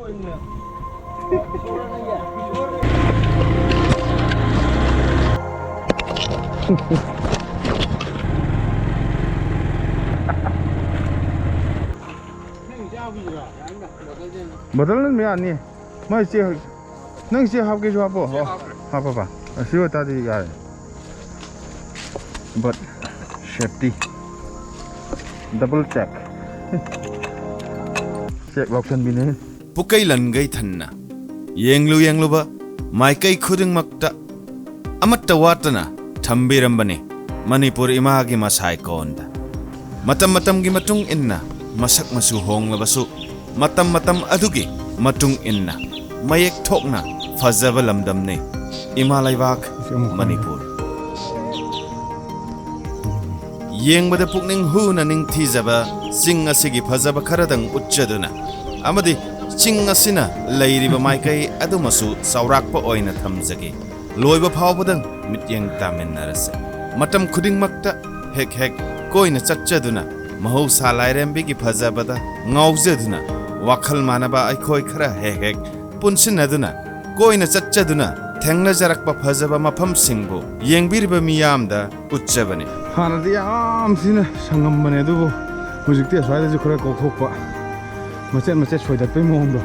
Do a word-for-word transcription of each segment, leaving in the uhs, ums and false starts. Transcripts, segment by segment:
ꯕꯣꯇꯜ ꯑꯗꯨꯝ ꯌꯥꯅꯤ꯫ ꯃꯥꯏ ꯆꯦ, ꯅꯪ ꯆꯦ ꯍꯥꯞꯀꯦꯁꯨ ꯍꯥꯞꯄꯣ꯫ ꯆꯦ ꯑꯣ, ꯍꯥꯞꯈ꯭ꯔꯦ꯫ ꯍꯥꯞꯄꯕ? ꯑꯁꯤ ꯑꯣꯏꯇꯥꯔꯗꯤ ꯌꯥꯔꯦ꯫ But safety, double check꯫ Check ꯂꯧꯁꯟꯕꯤꯅꯦ꯫ ꯄꯨꯀꯩ ꯂꯟꯒꯩ ꯊꯟꯅ ꯌꯦꯡꯂꯨ ꯌꯦꯡꯂꯨꯕ ꯃꯥꯏꯀꯩ ꯈꯨꯗꯤꯡꯃꯛꯇ ꯑꯃꯠꯇ ꯋꯥꯠꯇꯅ ꯊꯝꯕꯤꯔꯝꯕꯅꯤ ꯃꯅꯤꯄꯨꯔ ꯏꯃꯥꯒꯤ ꯃꯁꯥꯏ ꯀꯣꯟꯗ꯫ ꯃꯇꯝ ꯃꯇꯝꯒꯤ ꯃꯇꯨꯡ ꯏꯟꯅ ꯃꯁꯛ ꯃꯆꯨ ꯍꯣꯡꯂꯕꯁꯨ, ꯃꯇꯝ ꯃꯇꯝ ꯑꯗꯨꯒꯤ ꯃꯇꯨꯡ ꯏꯟꯅ ꯃꯌꯦꯛ ꯊꯣꯛꯅ ꯐꯖꯕ ꯂꯝꯗꯝꯅꯤ ꯏꯃꯥ ꯂꯩꯕꯥꯛ ꯃꯅꯤꯄꯨꯔ꯫ ꯌꯦꯡꯕꯗ ꯄꯨꯛꯅꯤꯡ ꯍꯨꯅ ꯅꯤꯡꯊꯤꯖꯕ ꯆꯤꯡ ꯑꯁꯤꯒꯤ ꯐꯖꯕ ꯈꯔꯗꯪ ꯎꯠꯆꯗꯨꯅ ꯑꯃꯗꯤ ꯆꯤꯡ ꯑꯁꯤꯅ ꯂꯩꯔꯤꯕ ꯃꯥꯏꯀꯩ ꯑꯗꯨꯃꯁꯨ ꯆꯥꯎꯔꯥꯛꯄ ꯑꯣꯏꯅ ꯊꯝꯖꯒꯦ꯫ ꯂꯣꯏꯕ ꯐꯥꯎꯕꯗꯪ ꯃꯤꯠꯌꯦꯡ ꯇꯥꯃꯤꯟꯅꯔꯁꯦ꯫ ꯃꯇꯝ ꯈꯨꯗꯤꯡꯃꯛꯇ ꯍꯦꯛ ꯍꯦꯛ ꯀꯣꯏꯅ ꯆꯠꯆꯗꯨꯅ, ꯃꯍꯧꯁꯥ ꯂꯥꯏꯔꯦꯝꯕꯤꯒꯤ ꯐꯖꯕꯗ ꯉꯥꯎꯖꯗꯨꯅ, ꯋꯥꯈꯜ ꯃꯥꯟꯅꯕ ꯑꯩꯈꯣꯏ ꯈꯔ ꯍꯦꯛ ꯍꯦꯛ ꯄꯨꯟꯁꯤꯟꯅꯗꯨꯅ, ꯀꯣꯏꯅ ꯆꯠꯆꯗꯨꯅ ꯊꯦꯡꯅꯖꯔꯛꯄ ꯐꯖꯕ ꯃꯐꯝꯁꯤꯡꯕꯨ ꯌꯦꯡꯕꯤꯔꯤꯕ ꯃꯤꯌꯥꯝꯗ ꯎꯠꯆꯕꯅꯤ꯫ ꯍꯥꯟꯅꯗꯤ ꯌꯥꯝ ꯊꯤꯅ ꯁꯪꯉꯝꯕꯅꯦ, ꯑꯗꯨꯕꯨ ꯍꯧꯖꯤꯛꯇꯤ ꯑꯁ꯭ꯋꯥꯏꯗꯁꯨ ꯈꯔ ꯀꯣꯛꯊꯣꯛꯄ, ꯃꯆꯦꯠ ꯃꯆꯦꯠ ꯁꯣꯏꯗꯠꯄꯩ ꯃꯑꯣꯡꯗꯣ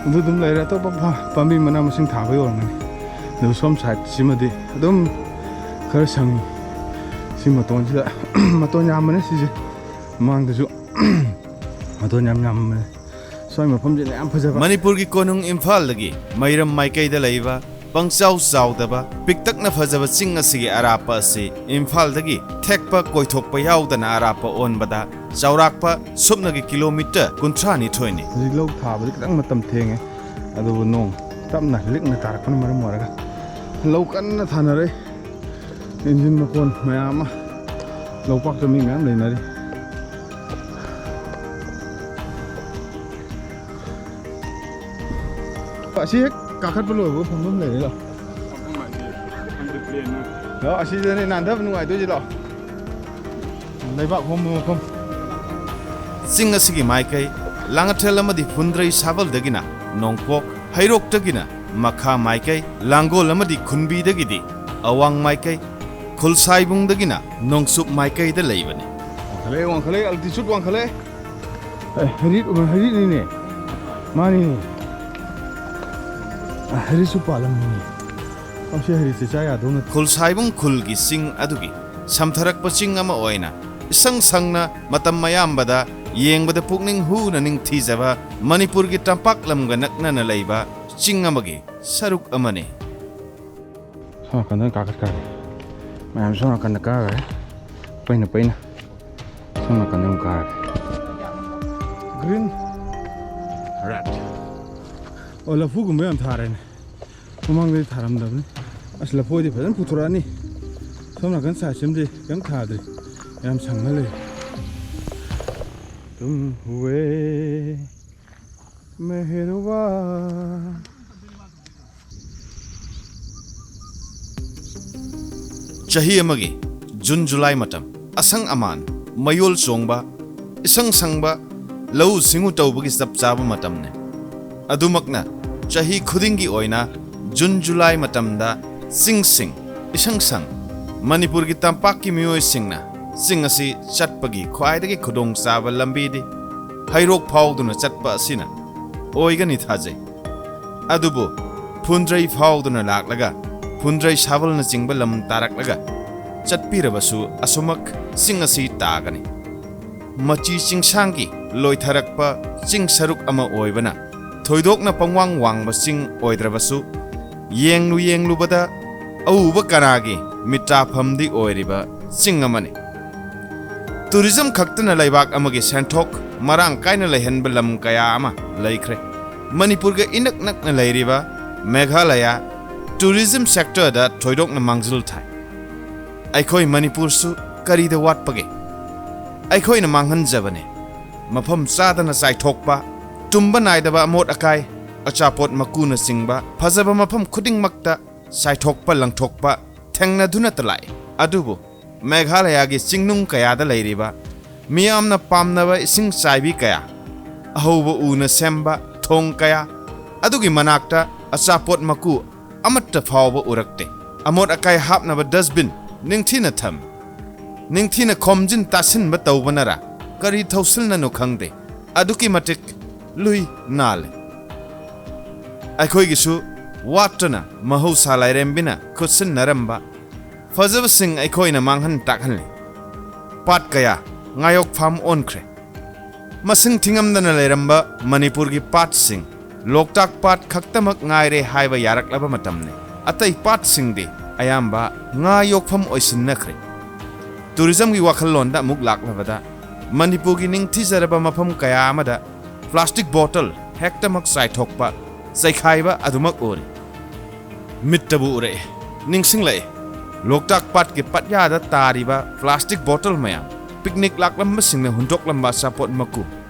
ꯑꯗꯨ ꯑꯗꯨꯝ ꯂꯩꯔꯦ꯫ ꯑꯇꯣꯞꯄ ꯄꯥꯝꯕꯤ ꯃꯅꯥ ꯃꯁꯤꯡ ꯊꯥꯕ ꯌꯧꯔꯝꯒꯅꯤ꯫ ꯑꯗꯨ ꯁꯣꯝ ꯁꯥꯏꯠꯁꯤꯃꯗꯤ ꯑꯗꯨꯝ ꯈꯔ ꯁꯪꯉꯤ꯫ ꯁꯤ ꯃꯇꯣꯟꯁꯤꯗ ꯃꯇꯣꯟ ꯌꯥꯝꯕꯅꯦ ꯁꯤꯁꯦ꯫ ꯃꯃꯥꯡꯗꯁꯨ ꯃꯇꯣꯟ ꯌꯥꯝ ꯌꯥꯝꯕꯅꯦ꯫ ꯁ꯭ꯋꯥꯏ ꯃꯐꯝꯁꯤꯅ ꯌꯥꯝ ꯐꯖꯕ꯫ ꯃꯅꯤꯄꯨꯔꯒꯤ ꯀꯣꯅꯨꯡ ꯏꯝꯐꯥꯜꯗꯒꯤ ꯃꯩꯔꯝ ꯃꯥꯏꯀꯩꯗ ꯂꯩꯕ ꯄꯪꯆꯥꯎ ꯆꯥꯎꯗꯕ ꯄꯤꯛꯇꯛꯅ ꯐꯖꯕ ꯆꯤꯡ ꯑꯁꯤꯒꯤ ꯑꯔꯥꯞꯄ ꯑꯁꯤ ꯏꯝꯐꯥꯜꯗꯒꯤ ꯊꯦꯛꯄ ꯀꯣꯏꯊꯣꯛꯄ ꯌꯥꯎꯗꯅ ꯑꯔꯥꯞꯄ ꯑꯣꯟꯕꯗ ꯆꯥꯎꯔꯥꯛꯄ ꯁꯨꯞꯅꯒꯤ ꯀꯤꯂꯣꯃꯤꯇꯔ ꯀꯨꯟꯊ꯭ꯔꯥ ꯅꯤꯊꯣꯏꯅꯤ꯫ ꯍꯧꯖꯤꯛ ꯂꯧ ꯊꯥꯕꯗꯤ ꯈꯤꯇꯪ ꯃꯇꯝ ꯊꯦꯡꯉꯦ, ꯑꯗꯨꯕꯨ ꯅꯣꯡ ꯇꯞꯅ ꯂꯤꯛꯅ ꯇꯥꯔꯛꯄꯅ ꯃꯔꯝ ꯑꯣꯏꯔꯒ ꯂꯧ ꯀꯟꯅ ꯊꯥꯅꯔꯦ꯫ ꯏꯟꯖꯤꯟ ꯃꯈꯣꯟ ꯃꯌꯥꯝ ꯑꯃ, ꯂꯧꯄꯥꯛꯇ ꯃꯤ ꯃꯌꯥꯝ ꯂꯩꯅꯔꯤ꯫ ꯑꯁꯤ ꯍꯦꯛ ꯀꯥꯈꯠꯄ ꯂꯣꯏꯕꯒ ꯐꯝꯐꯝ ꯂꯩꯔꯦ ꯂꯥꯎ꯫ ꯐꯝꯐꯝ ꯍꯥꯏꯗꯤ ꯈꯪꯗꯦ, ꯄ꯭ꯂꯦꯟꯅ꯫ ꯂꯥꯎ, ꯑꯁꯤꯗꯅꯦ ꯅꯥꯟꯊꯕ ꯅꯨꯡꯉꯥꯏꯗꯣꯏꯁꯦ ꯂꯥꯎ꯫ ꯂꯩꯕꯥꯛ ꯍꯣꯝꯕ ꯃꯐꯝ꯫ ꯆꯤꯡ ꯑꯁꯤꯒꯤ ꯃꯥꯏꯀꯩ ꯂꯥꯡꯉꯊꯦꯜ ꯑꯃꯗꯤ ꯐꯨꯟꯗ꯭ꯔꯩ ꯁꯥꯕꯜꯗꯒꯤꯅ ꯅꯣꯡꯄꯣꯛ, ꯍꯩꯔꯣꯛꯇꯒꯤꯅ ꯃꯈꯥ ꯃꯥꯏꯀꯩ, ꯂꯥꯡꯒꯣꯜ ꯑꯃꯗꯤ ꯈꯨꯟꯕꯤꯗꯒꯤꯗꯤ ꯑꯋꯥꯡ ꯃꯥꯏꯀꯩ, ꯈꯨꯜꯁꯥꯏꯕꯨꯡꯗꯒꯤꯅ ꯅꯣꯡꯆꯨꯞ ꯃꯥꯏꯀꯩꯗ ꯂꯩꯕꯅꯤ꯫ ꯋꯥꯡꯈꯠꯂꯛꯑꯦ, ꯋꯥꯡꯈꯠꯂꯛꯑꯦ, altitude ꯋꯥꯡꯈꯠꯂꯛꯑꯦ꯫ ꯑꯦ, ꯍꯩꯔꯤꯠ, ꯍꯩꯔꯤꯠꯅꯤꯅꯦ꯫ ꯃꯥꯅꯤꯅꯦ꯫ ꯑ, ꯍꯩꯔꯤꯠꯁꯨ ꯄꯥꯜꯂꯝꯃꯤꯅꯦ꯫ ꯑ, ꯁꯤ ꯍꯩꯔꯤꯠꯁꯦ ꯆꯥ ꯌꯥꯗꯧ ꯅꯠꯇꯦ꯫ ꯈꯨꯜꯁꯥꯏꯕꯨꯡ ꯈꯨꯜꯒꯤ ꯆꯤꯡ ꯑꯗꯨꯒꯤ ꯁꯝꯊꯔꯛꯄ ꯆꯤꯡ ꯑꯃ ꯑꯣꯏꯅ ꯏꯁꯪ ꯁꯪꯅ ꯃꯇꯝ ꯑꯌꯥꯝꯕꯗ ꯌꯦꯡꯕꯗ ꯄꯨꯛꯅꯤꯡ ꯍꯨꯅ ꯅꯤꯡꯊꯤꯖꯕ ꯃꯅꯤꯄꯨꯔꯒꯤ ꯇꯝꯄꯥꯛ ꯂꯝꯒ ꯅꯛꯅꯅ ꯂꯩꯕ ꯆꯤꯡ ꯑꯃꯒꯤ ꯁꯔꯨꯛ ꯑꯃꯅꯤ꯫ ꯁꯣꯝ ꯅꯥꯀꯟꯗ ꯀꯥꯈꯠꯈ꯭ꯔꯒꯦ꯫ ꯃꯌꯥꯝ ꯁꯣꯝ ꯅꯥꯀꯟꯗ ꯀꯥꯈ꯭ꯔꯦ꯫ ꯄꯩꯅ ꯄꯩꯅ ꯁꯣꯝ ꯅꯥꯀꯟꯗ ꯑꯃꯨꯛ ꯀꯥꯔꯒꯦ꯫ Green꯫ Red꯫ ꯑꯣ, ꯂꯐꯨꯒꯨꯝꯕ ꯌꯥꯝ ꯊꯥꯔꯦꯅꯦ꯫ ꯃꯃꯥꯡꯗꯗꯤ ꯊꯥꯔꯝꯗꯕꯅꯤ꯫ ꯑꯁ, ꯂꯐꯣꯏꯗꯤ ꯐꯖꯅ ꯄꯨꯊꯣꯔꯛꯑꯅꯤ꯫ ꯁꯣꯝ ꯅꯥꯀꯟ side ꯁꯤꯃꯗꯤ ꯀꯩꯝ ꯊꯥꯗ꯭ꯔꯤ꯫ ꯌꯥꯝ ꯁꯪꯉ ꯂꯩ꯫ ꯇꯨꯝ ꯍꯨꯋꯦ꯫ ꯃꯦꯍꯔꯨꯕꯥ꯫ ꯆꯍꯤ ꯑꯃꯒꯤ ꯖꯨꯟ ꯖꯨꯂꯥꯏ ꯃꯇꯝ, ꯑꯁꯪ ꯑꯃꯥꯟ, ꯃꯌꯣꯜ ꯆꯣꯡꯕ, ꯏꯁꯪ ꯁꯪꯕ, ꯂꯧꯎ ꯁꯤꯡꯎ ꯇꯧꯕꯒꯤ ꯆꯞ ꯆꯥꯕ ꯃꯇꯝꯅꯤ꯫ ꯑꯗꯨꯃꯛꯅ ꯆꯍꯤ ꯈꯨꯗꯤꯡꯒꯤ ꯑꯣꯏꯅ ꯖꯨꯟ ꯖꯨꯂꯥꯏ ꯃꯇꯝꯗ ꯆꯤꯡꯁꯤꯡ ꯏꯁꯪ ꯁꯪ, ꯃꯅꯤꯄꯨꯔꯒꯤ ꯇꯝꯄꯥꯛꯀꯤ ꯃꯤꯑꯣꯏꯁꯤꯡꯅ ꯆꯤꯡ ꯑꯁꯤ ꯆꯠꯄꯒꯤ ꯈ꯭ꯋꯥꯏꯗꯒꯤ ꯈꯨꯗꯣꯡꯆꯥꯕ ꯂꯝꯕꯤꯗꯤ ꯍꯩꯔꯣꯛ ꯐꯥꯎꯗꯨꯅ ꯆꯠꯄ ꯑꯁꯤꯅ ꯑꯣꯏꯒꯅꯤ ꯊꯥꯖꯩ꯫ ꯑꯗꯨꯕꯨ ꯐꯨꯟꯗ꯭ꯔꯩ ꯐꯥꯎꯗꯨꯅ ꯂꯥꯛꯂꯒ ꯐꯨꯟꯗ꯭ꯔꯩ ꯁꯥꯕꯜꯅꯆꯤꯡꯕ ꯂꯝ ꯇꯥꯔꯛꯂꯒ ꯆꯠꯄꯤꯔꯕꯁꯨ ꯑꯁꯨꯃꯛ ꯆꯤꯡ ꯑꯁꯤ ꯇꯥꯒꯅꯤ꯫ ꯃꯆꯤ ꯆꯤꯡꯁꯥꯡꯒꯤ ꯂꯣꯏꯊꯔꯛꯄ ꯆꯤꯡ ꯁꯔꯨꯛ ꯑꯃ ꯑꯣꯏꯕꯅ ꯊꯣꯏꯗꯣꯛꯅ ꯄꯪꯋꯥꯡ ꯋꯥꯡꯕ ꯆꯤꯡ ꯑꯣꯏꯗ꯭ꯔꯕꯁꯨ, ꯌꯦꯡꯂꯨ ꯌꯦꯡꯂꯨꯕꯗ ꯑꯎꯕ ꯀꯅꯥꯒꯤ ꯃꯤꯠ ꯇꯥꯐꯝꯗꯤ ꯑꯣꯏꯔꯤꯕ ꯆꯤꯡ ꯑꯃꯅꯤ꯫ Tourism ꯈꯛꯇꯅ ꯂꯩꯕꯥꯛ ꯑꯃꯒꯤ ꯁꯦꯟꯊꯣꯛ ꯃꯔꯥꯡ ꯀꯥꯏꯅ ꯂꯩꯍꯟꯕ ꯂꯝ ꯀꯌꯥ ꯑꯃ ꯂꯩꯈ꯭ꯔꯦ꯫ ꯃꯅꯤꯄꯨꯔꯒ ꯏꯅꯛ ꯅꯛꯅ ꯂꯩꯔꯤꯕ ꯃꯦꯘꯥꯂꯌꯥ tourism sector ꯗ ꯊꯣꯏꯗꯣꯛꯅ ꯃꯥꯡꯖꯤꯜ ꯊꯥꯏ꯫ ꯑꯩꯈꯣꯏ ꯃꯅꯤꯄꯨꯔꯁꯨ ꯀꯔꯤꯗ ꯋꯥꯠꯄꯒꯦ? ꯑꯩꯈꯣꯏꯅ ꯃꯥꯡꯍꯟꯖꯕꯅꯦ꯫ ꯃꯐꯝ ꯆꯥꯗꯅ ꯆꯥꯏꯊꯣꯛꯄ, ꯇꯨꯝꯕ ꯅꯥꯏꯗꯕ ꯑꯃꯣꯠ ꯑꯀꯥꯏ, ꯑꯆꯥꯄꯣꯠ ꯃꯀꯨꯅꯆꯤꯡꯕ ꯐꯖꯕ ꯃꯐꯝ ꯈꯨꯗꯤꯡꯃꯛꯇ ꯆꯥꯏꯊꯣꯛꯄ ꯂꯪꯊꯣꯛꯄ ꯊꯦꯡꯅꯗꯨꯅꯇ ꯂꯥꯛꯏ꯫ ꯑꯗꯨꯕꯨ ꯃꯦꯘꯥꯂꯌꯥꯒꯤ ꯆꯤꯡꯅꯨꯡ ꯀꯌꯥꯗ ꯂꯩꯔꯤꯕ ꯃꯤꯌꯥꯝꯅ ꯄꯥꯝꯅꯕ ꯏꯁꯤꯡ ꯆꯥꯏꯕꯤ ꯀꯌꯥ, ꯑꯍꯧꯕ ꯎꯅ ꯁꯦꯝꯕ ꯊꯣꯡ ꯀꯌꯥ, ꯑꯗꯨꯒꯤ ꯃꯅꯥꯛꯇ ꯑꯆꯥꯄꯣꯠ ꯃꯀꯨ ꯑꯃꯠꯇ ꯐꯥꯎꯕ ꯎꯔꯛꯇꯦ꯫ ꯑꯃꯣꯠ ꯑꯀꯥꯏ ꯍꯥꯞꯅꯕ dustbin ꯅꯤꯡꯊꯤꯅ ꯊꯝꯃꯤ꯫ ꯅꯤꯡꯊꯤꯅ ꯈꯣꯝꯖꯤꯟ ꯇꯥꯁꯤꯟꯕ ꯇꯧꯕꯅꯔꯥ ꯀꯔꯤ ꯊꯧꯁꯤꯜꯅꯅꯣ ꯈꯪꯗꯦ, ꯑꯗꯨꯛꯀꯤ ꯃꯇꯤꯛ ꯂꯨꯏ ꯅꯥꯜꯂꯦ꯫ ꯑꯩꯈꯣꯏꯒꯤꯁꯨ ꯋꯥꯠꯇꯅ ꯃꯍꯧꯁꯥ ꯂꯥꯏꯔꯦꯝꯕꯤꯅ ꯈꯨꯠꯁꯤꯟꯅꯔꯝꯕ ꯐꯖꯕꯁꯤꯡ ꯑꯩꯈꯣꯏꯅ ꯃꯥꯡꯍꯟ ꯇꯥꯛꯍꯜꯂꯤ꯫ ꯄꯥꯠ ꯀꯌꯥ ꯉꯥꯌꯣꯛꯐꯝ ꯑꯣꯟꯈ꯭ꯔꯦ꯫ ꯃꯁꯤꯡ ꯊꯤꯉꯝꯗꯅ ꯂꯩꯔꯝꯕ ꯃꯅꯤꯄꯨꯔꯒꯤ ꯄꯥꯠꯁꯤꯡ ꯂꯣꯛꯇꯥꯛ ꯄꯥꯠ ꯈꯛꯇꯃꯛ ꯉꯥꯏꯔꯦ ꯍꯥꯏꯕ ꯌꯥꯔꯛꯂꯕ ꯃꯇꯝꯅꯤ꯫ ꯑꯇꯩ ꯄꯥꯠꯁꯤꯡꯗꯤ ꯑꯌꯥꯝꯕ ꯉꯥ ꯌꯣꯛꯐꯝ ꯑꯣꯏꯁꯤꯟꯅꯈ꯭ꯔꯦ꯫ ꯇꯨꯔꯤꯖꯝꯒꯤ ꯋꯥꯈꯜꯂꯣꯟꯗ ꯑꯃꯨꯛ ꯂꯥꯛꯂꯕꯗ, ꯃꯅꯤꯄꯨꯔꯒꯤ ꯅꯤꯡꯊꯤꯖꯔꯕ ꯃꯐꯝ ꯀꯌꯥ ꯑꯃꯗ ꯄ꯭ꯂꯥꯁꯇꯤꯛ ꯕꯣꯇꯜ ꯍꯦꯛꯇꯃꯛ ꯆꯥꯏꯊꯣꯛꯄ, ꯆꯥꯏꯈꯥꯏꯕ ꯑꯗꯨꯃꯛ ꯎꯔꯤ꯫ ꯃꯤꯠꯇꯕꯨ ꯎꯔꯛꯑꯦ, ꯅꯤꯡꯁꯤꯡꯂꯛꯑꯦ꯫ ꯂꯣꯛꯇꯥꯛ ꯄꯥꯠꯀꯤ ꯄꯠꯌꯥꯗ ꯇꯥꯔꯤꯕ ꯄ꯭ꯂꯥꯁꯇꯤꯛ ꯕꯣꯇꯜ ꯃꯌꯥꯝ, ꯄꯤꯛꯅꯤꯛ ꯂꯥꯛꯂꯝꯕꯁꯤꯡꯅ ꯍꯨꯟꯗꯣꯛꯂꯝꯕ ꯑꯆꯥꯄꯣꯠ ꯃꯀꯨ,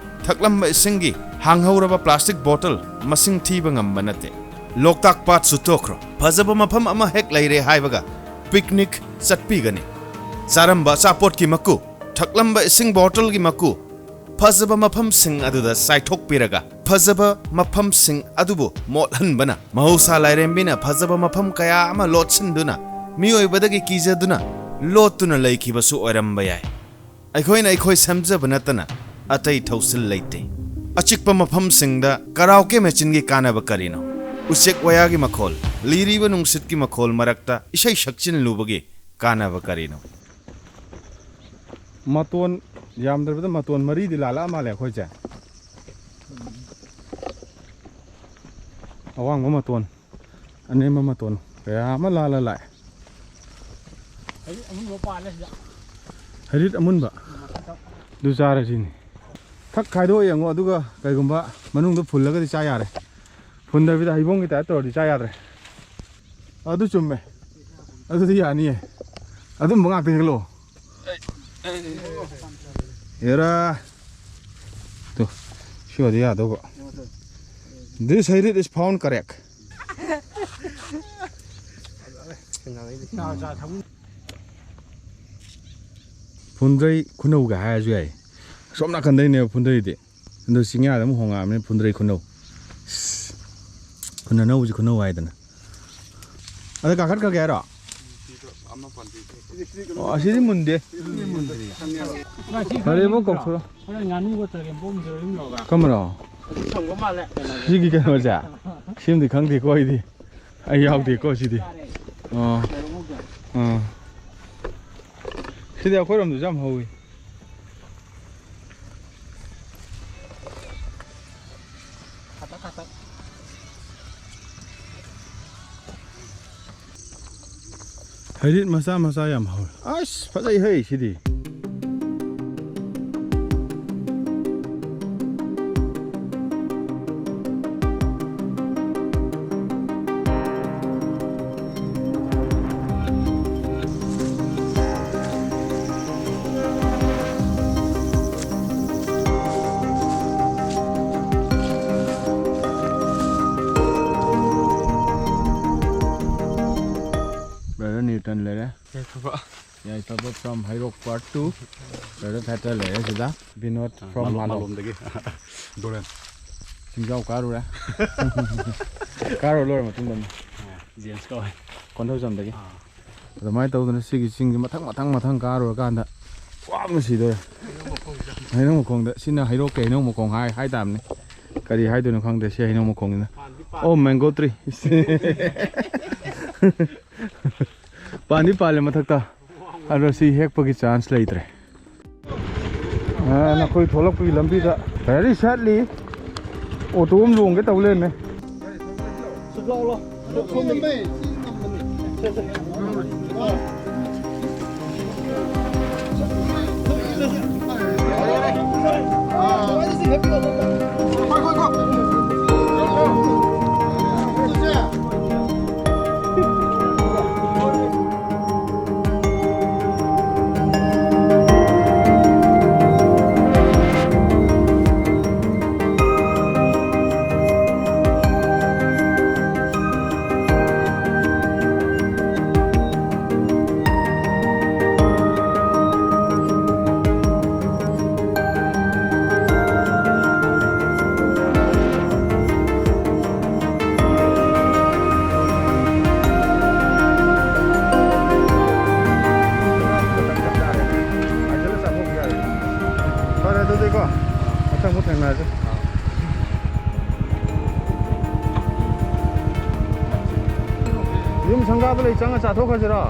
ꯊꯛꯂꯝꯕ ꯏꯁꯤꯡꯒꯤ ꯍꯥꯡꯍꯧꯔꯕ ꯄ꯭ꯂꯥꯁꯇꯤꯛ ꯕꯣꯇꯜ ꯃꯁꯤꯡ ꯊꯤꯕ ꯉꯝꯕ ꯅꯠꯇꯦ꯫ ꯂꯣꯛꯇꯥꯛ ꯄꯥꯠꯁꯨ ꯇꯣꯛꯈ꯭ꯔꯣ, ꯐꯖꯕ ꯃꯐꯝ ꯑꯃ ꯍꯦꯛ ꯂꯩꯔꯦ ꯍꯥꯏꯕꯒ ꯄꯤꯛꯅꯤꯛ ꯆꯠꯄꯤꯒꯅꯤ꯫ ꯆꯥꯔꯝꯕ ꯑꯆꯥꯄꯣꯠꯀꯤ ꯃꯀꯨ, ꯊꯛꯂꯝꯕ ꯏꯁꯤꯡ ꯕꯣꯇꯜꯒꯤ ꯃꯀꯨ, ꯐꯖꯕ ꯃꯐꯝꯁꯤꯡ ꯑꯗꯨꯗ ꯆꯥꯏꯊꯣꯛꯄꯤꯔꯒ, ꯐꯖꯕ ꯃꯐꯝꯁꯤꯡ ꯑꯗꯨꯕꯨ ꯃꯣꯠꯍꯟꯕꯅ, ꯃꯍꯧꯁꯥ ꯂꯥꯏꯔꯦꯝꯕꯤꯅ ꯐꯖꯕ ꯃꯐꯝ ꯀꯌꯥ ꯑꯃ ꯂꯣꯠꯁꯤꯟꯗꯨꯅ, ꯃꯤꯑꯣꯏꯕꯗꯒꯤ ꯀꯤꯖꯗꯨꯅ ꯂꯣꯠꯇꯨꯅ ꯂꯩꯈꯤꯕꯁꯨ ꯑꯣꯏꯔꯝꯕ ꯌꯥꯏ꯫ ꯑꯩꯈꯣꯏꯅ ꯑꯩꯈꯣꯏ ꯁꯦꯝꯖꯕ ꯅꯠꯇꯅ ꯑꯇꯩ ꯊꯧꯁꯤꯜ ꯂꯩꯇꯦ꯫ ꯑꯆꯤꯛꯄ ꯃꯐꯝꯁꯤꯡꯗ ꯀꯔꯥꯎꯀꯦ ꯃꯦꯆꯤꯟꯒꯤ ꯀꯥꯟꯅꯕ ꯀꯔꯤꯅꯣ? ꯎꯆꯦꯛ ꯋꯥꯌꯥꯒꯤ ꯃꯈꯣꯜ, ꯂꯤꯔꯤꯕ ꯅꯨꯡꯁꯤꯠꯀꯤ ꯃꯈꯣꯜ ꯃꯔꯛꯇ ꯏꯁꯩ ꯁꯛꯆꯤꯜꯂꯨꯕꯒꯤ ꯀꯥꯟꯅꯕ ꯀꯔꯤꯅꯣ? ꯃꯇꯣꯟ ꯌꯥꯝꯗ꯭ꯔꯕꯗ ꯃꯇꯣꯟ ꯃꯔꯤꯗꯤ ꯂꯥꯜꯂꯛꯑ ꯃꯥꯜꯂꯦ ꯑꯩꯈꯣꯏꯁꯦ꯫ ꯑꯋꯥꯡꯕ ꯃꯇꯣꯟ, ꯑꯅꯦꯝꯕ ꯃꯇꯣꯟ ꯀꯌꯥ ꯑꯃ ꯂꯥꯜꯂ ꯂꯥꯛꯑꯦ꯫ ꯍꯩꯔꯤꯠ ꯑꯃꯨꯟꯕ ꯄꯥꯜꯂꯦ ꯁꯤꯗ꯫ ꯍꯩꯔꯤꯠ ꯑꯃꯨꯟꯕ? ꯃꯊꯛꯇ꯫ ꯑꯗꯨ ꯆꯥꯔꯁꯤꯅꯤ꯫ ꯊꯛ ꯈꯥꯏꯗꯣꯛꯑ ꯌꯦꯡꯉꯣ, ꯑꯗꯨꯒ ꯀꯩꯒꯨꯝꯕ ꯃꯅꯨꯡꯗ ꯐꯨꯜꯂꯒꯗꯤ ꯆꯥ ꯌꯥꯔꯦ꯫ ꯐꯨꯟꯗꯕꯤꯗ ꯍꯩꯕꯣꯡꯒꯤ ꯇꯥꯏꯞ ꯇꯧꯔꯗꯤ ꯆꯥ ꯌꯥꯗ꯭ꯔꯦ꯫ ꯑꯗꯨ ꯆꯨꯝꯃꯦ꯫ ꯑꯗꯨꯗꯤ ꯌꯥꯅꯤꯌꯦ꯫ ꯑꯗꯨꯝꯕ ꯉꯥꯛꯇ ꯍꯦꯛꯂꯛꯑꯣ꯫ ꯑꯦꯔꯥ꯫ ꯇꯨ, ꯁꯤ ꯑꯣꯏꯗꯤ ꯌꯥꯗꯧꯕ꯫ This ꯍꯩꯔꯤꯠ is found correct. ꯐꯨꯟꯗ꯭ꯔꯩ ꯈꯨꯅꯧꯒ ꯍꯥꯏꯔꯁꯨ ꯌꯥꯏ꯫ ꯁꯣꯝ ꯅꯥꯀꯟꯗꯩꯅꯦꯕ ꯐꯨꯟꯗ꯭ꯔꯩꯗꯤ꯫ ꯑꯗꯨ ꯆꯤꯡꯌꯥꯗ ꯑꯃꯨꯛ ꯍꯣꯡꯉꯛꯑꯕꯅꯤ ꯐꯨꯟꯗ꯭ꯔꯩ ꯈꯨꯅꯧ꯫ ꯈꯨꯟ ꯑꯅꯧꯕꯁꯤ ꯈꯨꯅꯧ ꯍꯥꯏꯗꯅ꯫ ꯑꯗ ꯀꯥꯈꯠꯈ꯭ꯔꯒꯦ ꯍꯥꯏꯔꯣ? ꯑꯣ, ꯑꯁꯤꯗꯤ ꯃꯨꯟꯗꯦ꯫ ꯐꯔꯦꯕꯣ, ꯀꯧꯊꯣꯔꯛꯑꯣ꯫ ꯍꯣꯔꯦꯟ ꯉꯥꯅꯨꯒ ꯆꯒꯦꯝ ꯄꯣꯝꯁꯤꯔꯣ ꯌꯨꯝ ꯌꯧꯔꯒ? ꯀꯔꯝꯕꯅꯣ? ꯁꯪꯕ ꯃꯥꯜꯂꯦ ꯀꯩꯅꯣꯁꯦ꯫ ꯁꯤꯒꯤ ꯀꯩꯅꯣꯁꯦ? ꯁꯤꯃꯗꯤ ꯈꯪꯗꯦꯀꯣ ꯑꯩꯗꯤ꯫ ꯑꯩ ꯌꯥꯎꯗꯦꯀꯣ ꯁꯤꯗꯤ꯫ ꯑꯣ꯫ ꯑꯥ꯫ ꯁꯤꯗꯤ ꯑꯩꯈꯣꯏꯔꯣꯝꯗꯁꯨ ꯌꯥꯝ ꯍꯧꯋꯤ꯫ ꯍꯩꯔꯤꯠ ꯃꯆꯥ ꯃꯆꯥ ꯌꯥꯝ ꯍꯧꯋꯤ꯫ ꯑꯁ, ꯐꯖꯩ ꯍꯩ ꯁꯤꯗꯤ꯫ Brother Newton ꯂꯩꯔꯦ꯫ ꯌꯥꯏꯐꯕ꯫ ꯌꯥꯏꯐꯕ from Heirok part two꯫ Brother Fatal ꯂꯩꯔꯦ ꯁꯤꯗ꯫ ꯕꯤꯅꯣꯗ from ꯃꯥꯂꯣꯝ-, ꯃꯥꯂꯣꯝ꯫ ꯃꯥꯂꯣꯝꯗꯒꯤ꯫ ꯗꯣꯔꯦꯟ꯫ ꯆꯤꯡꯖꯥꯎ ꯀꯥꯔꯨꯔꯦ꯫ ꯀꯥꯔꯨꯔ ꯂꯣꯏꯔ ꯃꯇꯨꯡꯗꯅꯤ꯫ ꯑꯥ, ꯖꯦꯝꯁ ꯀꯧꯋꯦ꯫ ꯀꯣꯟꯊꯧꯖꯝꯗꯒꯤ꯫ ꯑꯥ꯫ ꯑꯗꯨꯃꯥꯏꯅ ꯇꯧꯗꯅ ꯁꯤꯒꯤ ꯆꯤꯡꯁꯤ ꯃꯊꯪ, ꯃꯊꯪ, ꯃꯊꯪ ꯀꯥꯔꯨꯔꯀꯥꯟꯗ ꯋꯥꯕꯅ ꯁꯤꯗꯣꯔꯦ꯫ ꯍꯩꯅꯧ ꯃꯈꯣꯡꯗ꯫ ꯁꯤꯅ ꯍꯩꯔꯣꯛꯀꯤ ꯍꯩꯅꯧ ꯃꯈꯣꯡ ꯍꯥꯏ, ꯍꯥꯏ ꯇꯥꯕꯅꯤ꯫ ꯀꯔꯤ ꯍꯥꯏꯗꯣꯏꯅꯣ ꯈꯪꯗꯦ ꯁꯤ ꯍꯩꯅꯧ ꯃꯈꯣꯡꯁꯤꯅ꯫ ꯄꯥꯟꯗꯤ ꯄꯥꯜꯂꯦ꯫ Oh, mango tree꯫ ꯄꯥꯟꯗꯤ ꯄꯥꯜꯂꯦ ꯃꯊꯛꯇ꯫ ꯑꯗꯣ ꯁꯤ ꯍꯦꯛꯄꯒꯤ chance ꯂꯩꯇ꯭ꯔꯦ꯫ ꯑ, ꯅꯈꯣꯏ ꯊꯣꯛꯂꯛꯄꯒꯤ ꯂꯝꯕꯤꯗ ꯒꯥꯔꯤ ꯁꯠꯂꯤ꯫ ꯑꯣꯇꯣ ꯑꯃ ꯂꯣꯡꯒꯦ ꯇꯧ ꯂꯩꯔꯝꯃꯦ꯫ ꯐꯔꯦ ꯑꯗꯨꯗꯤꯀꯣ, ꯃꯊꯪ ꯑꯃꯨꯛ ꯊꯦꯡꯅꯔꯁꯦ꯫ ꯌꯨꯝ ꯁꯪꯒꯥꯕ ꯂꯩ, ꯆꯪꯉ ꯆꯥꯊꯣꯛꯈ꯭ꯔꯁꯤꯔꯣ?